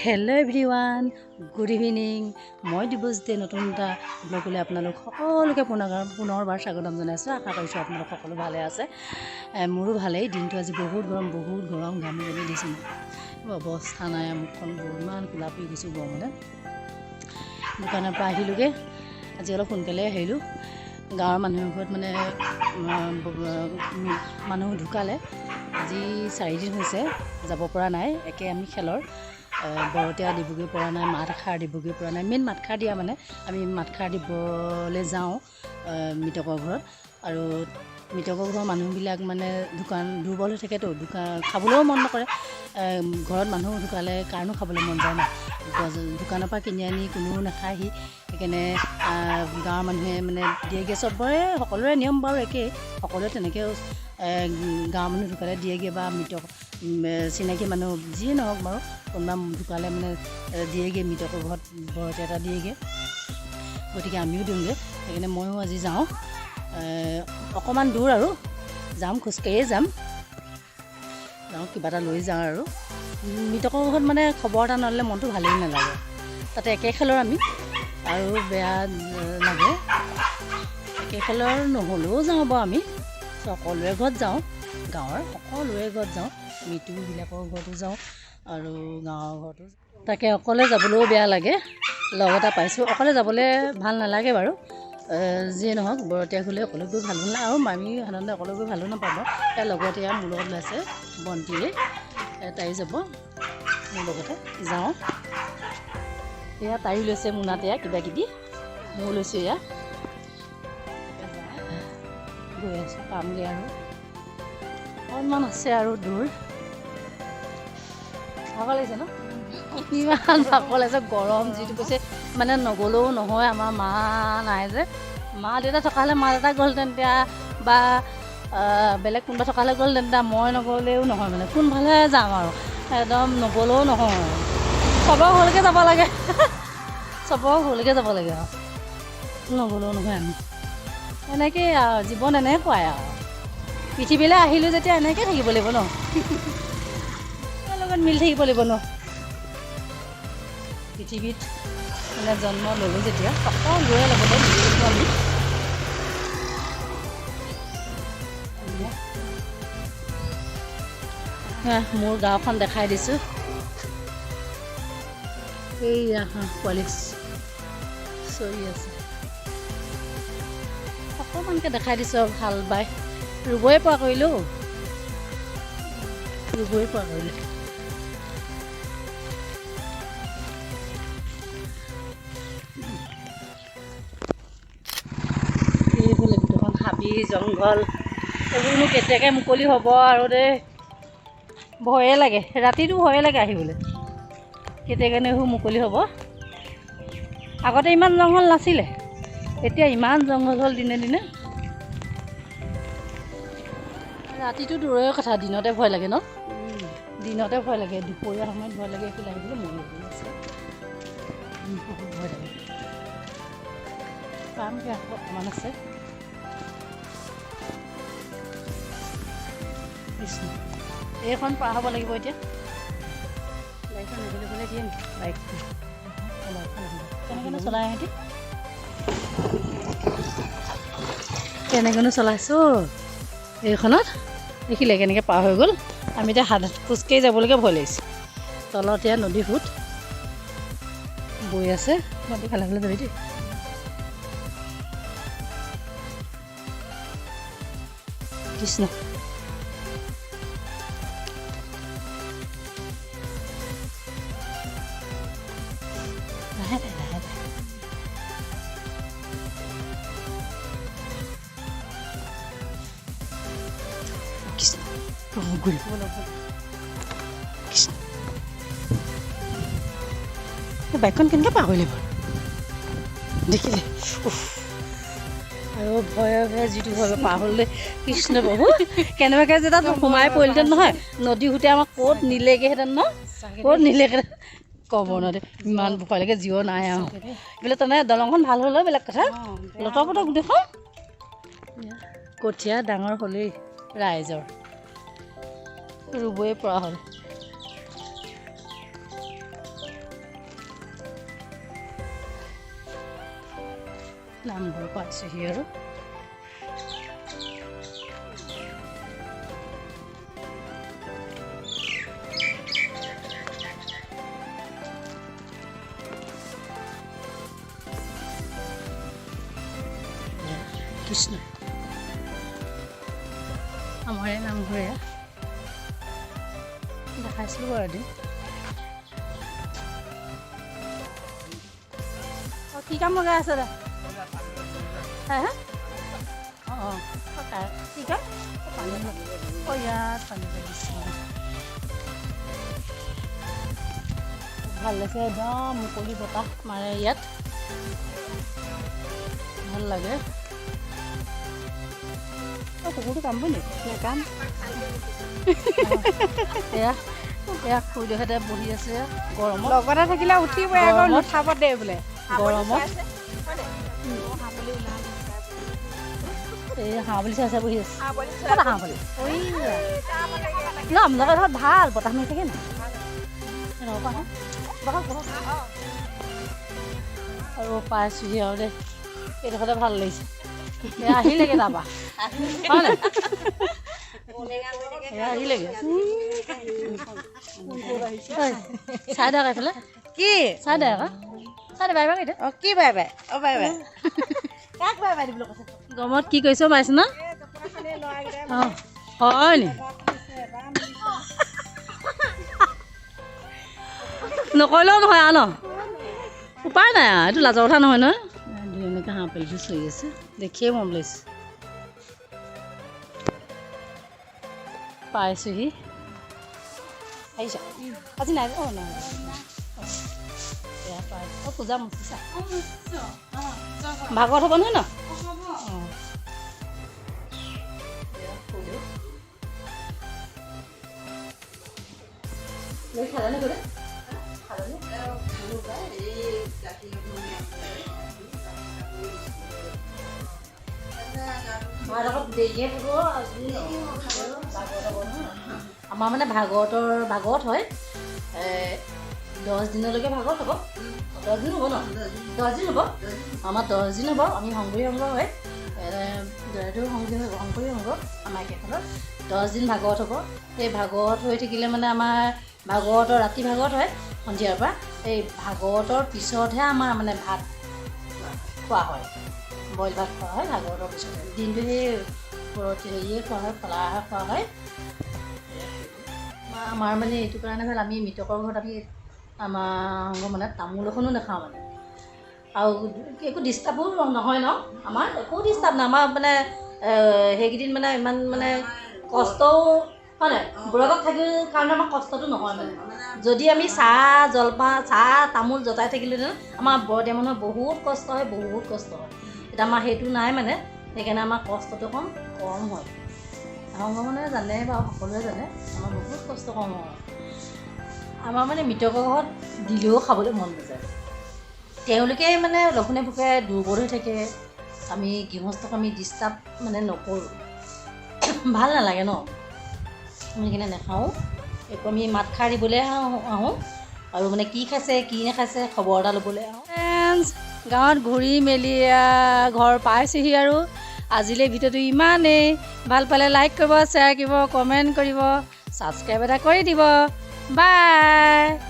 Hello' everyone, good evening. মই দিৱজ্যোতিয়ে নতুন এটা ব্লগলৈ আপোনালোক সকলোকে পুনৰবাৰ স্বাগতম জনাইছোঁ। আশা কৰিছোঁ আপোনালোক সকলো ভালে আছে। মোৰো ভালেই। দিনটো আজি বহুত গৰম, বহুত গৰম, ঘামি ঘামি দিছোঁ, অৱস্থা নাই। মুখখন ইমান ক'লা পৰি গৈছোঁ গৰমতে। দোকানৰ পৰা আহিলোঁগৈ, আজি অলপ সোনকালে আহিলোঁ। গাঁৱৰ মানুহৰ ঘৰত মানে মানুহ ঢুকালে, আজি 4 দিন হৈছে, যাব পৰা নাই। একে আমি খেলৰ বৰতীয়া দিবগৈ পৰা নাই, মাত এষাৰ দিবগৈ পৰা নাই। মেইন মাতষাৰ দিয়া মানে আমি মাতষাৰ দিবলৈ যাওঁ মৃতকৰ ঘৰত। আৰু মৃতকৰ ঘৰৰ মানুহবিলাক মানে দোকান দুৰ্বল হৈ থাকেতো, দোকান খাবলৈও মন নকৰে। ঘৰত মানুহ ঢুকালে কাৰনো খাবলৈ মন যায় ন? দোকানৰ পৰা কিনি আনি কোনেও নাখায়হি। সেইকাৰণে গাঁৱৰ মানুহে মানে দিয়েগৈ। চবৰে সকলোৰে নিয়ম বাৰু একেই, সকলোৱে তেনেকৈ গাঁৱৰ মানুহ ঢুকালে দিয়েগৈ বা মৃতক চিনাকি মানুহ যিয়ে নহওক বাৰু, কোনোবা ঢুকালে মানে দিয়েগৈ, মৃতকৰ ঘৰত বৰতীয়া এটা দিয়েগৈ। গতিকে আমিও দিওঁগৈ। সেইকাৰণে ময়ো আজি যাওঁ। অকণমান দূৰ আৰু যাম, খোজকাঢ়িয়ে যাম। যাওঁ, কিবা এটা লৈ যাওঁ। আৰু মৃতকৰ ঘৰত মানে খবৰ এটা নল'লে মনটো ভালেই নালাগে। তাতে একে খেলৰ আমি আৰু বেয়া লাগে। একে খেলৰ নহ'লেও যাওঁ বাৰু, আমি সকলোৰে ঘৰত যাওঁ, গাঁৱৰ সকলোৰে ঘৰত যাওঁ, মৃতবিলাকৰ ঘৰতো যাওঁ আৰু গাঁৱৰ ঘৰতো। তাকে অকলে যাবলৈও বেয়া লাগে, লগ এটা পাইছোঁ। অকলে যাবলৈ ভাল নালাগে বাৰু। যিয়ে নহওক, বৰতীয়া গ'লে অকলে গৈ ভালো নালাগে। আৰু আমি সাধাৰণতে অকলে গৈ ভালো নাপাব। ইয়াৰ লগত এয়া মোৰ লগত ওলাইছে বন্তিয়ে, তাই যাব মোৰ লগতে। যাওঁ। এয়া তাইও লৈছে মোনাত এয়া কিবা কিবি, ময়ো লৈছোঁ। এয়া গৈ আছোঁ, পামগৈ আৰু অকণমান আছে আৰু দূৰ। ভাগৰ লাগিছে ন? ইমান ভাগৰ লাগিছে, গৰম যিটো কৈছে মানে নগ'লেও নহয়। আমাৰ মা নাই যে, মা দেউতা থকা হ'লে, মা দেউতা গ'লহেঁতেন তেতিয়া, বা বেলেগ কোনোবা থকা হ'লে গ'লহেঁতেন তেতিয়া। মই নগ'লেও নহয়, মানে কোনফালে যাম আৰু, একদম নগ'লেও নহয়। চবৰ ঘৰলৈকে যাব লাগে, চবৰ ঘৰলৈকে যাব লাগে আৰু নগ'লেও নহয়। আমি এনেকেই আৰু জীৱন এনেকুৱাই আৰু, পৃথিৱীলৈ আহিলোঁ যেতিয়া এনেকেই থাকিব লাগিব ন, লগত মিলি থাকিব লাগিব ন। পৃথিৱীত মানে জন্ম ল'লোঁ যেতিয়া সকলোৰে লগতে মিলি গৈছোঁ আমি। মোৰ গাঁওখন দেখাই দিছোঁ। এইয়া হাঁহ পোৱালি চৰি আছে, অকণমানকৈ দেখাই দিছোঁ। আৰু হাল বাই ৰুবই পৰা কৰিলোঁ, ৰুবই পৰা কৰিলোঁ। এইফালে গোটেইখন হাবি জংঘল, এইবোৰনো কেতিয়াকৈ মুকলি হ'ব আৰু দেই। ভয়ে লাগে, ৰাতিটো ভয়ে লাগে আহিবলৈ, কেতিয়াকৈনো এইবোৰ মুকলি হ'ব। আগতে ইমান জংঘল নাছিলে, এতিয়া ইমান জংঘল হ'ল দিনে দিনে। ৰাতিটো দূৰৰে কথা, দিনতে ভয় লাগে ন? দিনতে ভয় লাগে, দুপৰীয়া সময়ত ভয় লাগে এইফালে আহিবলৈ। মৰি আছে, বহুত ভয় লাগে। পামগৈ, আকৌ অকণমান আছে। কৃষ্ণ, এইখন পাৰ হ'ব লাগিব এতিয়া। বাইকখন আহিবলৈ দিয়ে নেকি? বাইকখন, বাইকখন আহিব। কেনেকৈনো চলাই ইহঁতি, কেনেকৈনো চলাইছোঁ এইখনত, দেখিলে কেনেকৈ পাৰ হৈ গ'ল। আমি এতিয়া হাত খোজকাঢ়ি যাবলৈকে ভয় লাগিছে। তলত এয়া নদী সোঁত বৈ আছে। নদী ফালে ফালে যাবি দেই। কৃষ্ণ, লাহে লাহে লাহে লাহে। কৃষ্ণ প্ৰভু, গ'ল। কৃষ্ণ, এই বাইকখন কেনেকৈ পাৰ কৰিলে বাৰু, দেখিলে? উফ, আৰু ভয়ে ভয়ে যিটো ভয় পাৰ হ'ল দেই। কৃষ্ণ প্ৰভু, কেনেবাকৈ যে তাত সোমাই পৰিলহেঁতেন নহয়, নদী সোঁতে আমাক ক'ত নিলেগৈহেঁতেন ন, ক'ত নিলেগৈহেঁতেন ক'ব নোৱাৰে। ইমান ভয় লাগে, জীৱ নাই আৰু এইফালে। তেনে দলংখন ভাল হ'লেও বেলেগ কথা, লটৰ পটৰ গোটেইখন। কঠীয়া ডাঙৰ হ'লেই ৰাইজৰ, ৰুবই পৰা হ'ল। নামঘৰ পাইছোঁহি আৰু। কৃষ্ণ, আমাৰে নামঘৰ এয়া। দেখাইছিলোঁ বাৰু এদিন। অঁ, কি কাম লগাই আছে দা? হা হা, অঁ অঁ, কি কাম? পানী, অঁ, ইয়াত পানী লাগিছে। ভাল লাগিছে, একদম মুকলি বতাহ মাৰে ইয়াত, ভাল লাগে। অঁ, কুকুৰটো কামব নেকি? কাম। এয়া এয়া খুৰীদেউহঁতে বহি আছে গৰমত। লগতে থাকিলে উঠিবই আকৌ। গৰমত। নুঠাব দে বোলে। গৰমত এই হাঁহ বুলি চাই চাই বহি আছে। ক'ত হাঁহ বুলি ন আপোনালোকৰ ঘৰত ভাল বতাহ মাৰি থাকে নাই? বহক বহক। আৰু পাইছোহি আৰু দেই, এইডোখৰতে ভাল লাগিছে। এয়া আহিলেগে তাৰপৰা, হয় নাই? এয়া আহিলেগে। ঐ, চাই দে আকৌ এইফালে। কি? চাই দে আকৌ, চাই দে, বাই বাই এতিয়া। অ, কি বাই বাই? অ, বাই বাই। কাক বাই বাই দিবলৈ কৈছে? গৰমত কি কৰিছ মাইছ না? অঁ, হয় নি? নকৰিলেও নহয় আৰু ন, উপায় নাই আৰু। এইটো লাজৰ কথা নহয় নহয়। ধুনীয়াকৈ হাঁহ পোৱালিটো চৰি আছে, দেখিয়ে মৰম লাগিছে। পাইছোহি। আহিছা আজি? নাই, অঁ, নাই। এয়া পাইছোঁ। অঁ, পূজা মুচিছা? ভাগৱত হ'ব নহয় ন? অঁ। খালানে? গ'লে খালানে? ভাত অলপ দেৰিয়ে হ'ব আজি। ভাগৱত হ'ব নহয় আমাৰ, মানে ভাগৱতৰ ভাগৱত হয় 10 দিনলৈকে ভাগৱত হ'ব। 10 দিন হ'ব ন? 10 দিন হ'ব আমাৰ, 10 দিন হ'ব। আমি শংকৰী সংঘ হয়, দয়াদেউ সংঘ, শংকৰী সংঘ আমাৰ একেখনত। 10 দিন ভাগৱত হ'ব। সেই ভাগৱত হৈ থাকিলে মানে আমাৰ ভাগৱতৰ ৰাতি ভাগৱত হয় সন্ধিয়াৰ পৰা। এই ভাগৱতৰ পিছতহে আমাৰ মানে ভাত খোৱা হয়, বইল ভাত খোৱা হয় ভাগৱতৰ পিছতে। দিনটো সেই হেৰিয়ে খোৱা হয়, ফলাহাৰ খোৱা হয় আমাৰ। মানে এইটো কাৰণে ভাল, আমি মৃতকৰ ঘৰত আমি আমাৰ সংঘ মানে তামোল এখনো নাখাওঁ মানে, আৰু একো ডিষ্টাৰ্বো নহয় ন আমাৰ? একো ডিষ্টাৰ্ব নাই আমাৰ। মানে সেইকেইদিন মানে ইমান মানে কষ্টও হয় নাই বুঢ়াকত থাকি কাৰণে আমাৰ কষ্টটো নহয়। মানে যদি আমি চাহ জলপান, চাহ তামোল জতাই থাকিলেহেঁতেন, আমাৰ বৰতীয়া মানুহৰ বহুত কষ্ট হয়, বহুত কষ্ট হয়। এতিয়া আমাৰ সেইটো নাই মানে, সেইকাৰণে আমাৰ কষ্টটো অকণ কম হয়। সংঘ মানুহে জানে বাৰু, সকলোৱে জানে, আমাৰ বহুত কষ্ট কম হয়। আমাৰ মানে মৃতকৰ ঘৰত দিলেও খাবলৈ মন নাযায়। তেওঁলোকে মানে লঘোণে ভোকে দুৰ্বল হৈ থাকে, আমি গৃহস্থক আমি ডিষ্টাৰ্ব মানে নকৰোঁ, ভাল নালাগে ন? আমি সেইকাৰণে নাখাওঁ একো। আমি মাতষাৰ দিবলৈ আহোঁ আহোঁ আৰু মানে কি খাইছে কি নাখাইছে খবৰ এটা ল'বলৈ আহোঁ। গাঁৱত ঘূৰি মেলি ঘৰ পাইছোহি আৰু। আজিলৈ ভিডিঅ'টো ইমানেই। ভাল পালে লাইক কৰিব, শ্বেয়াৰ কৰিব, কমেণ্ট কৰিব, ছাবস্ক্ৰাইব এটা কৰি দিব। বাই।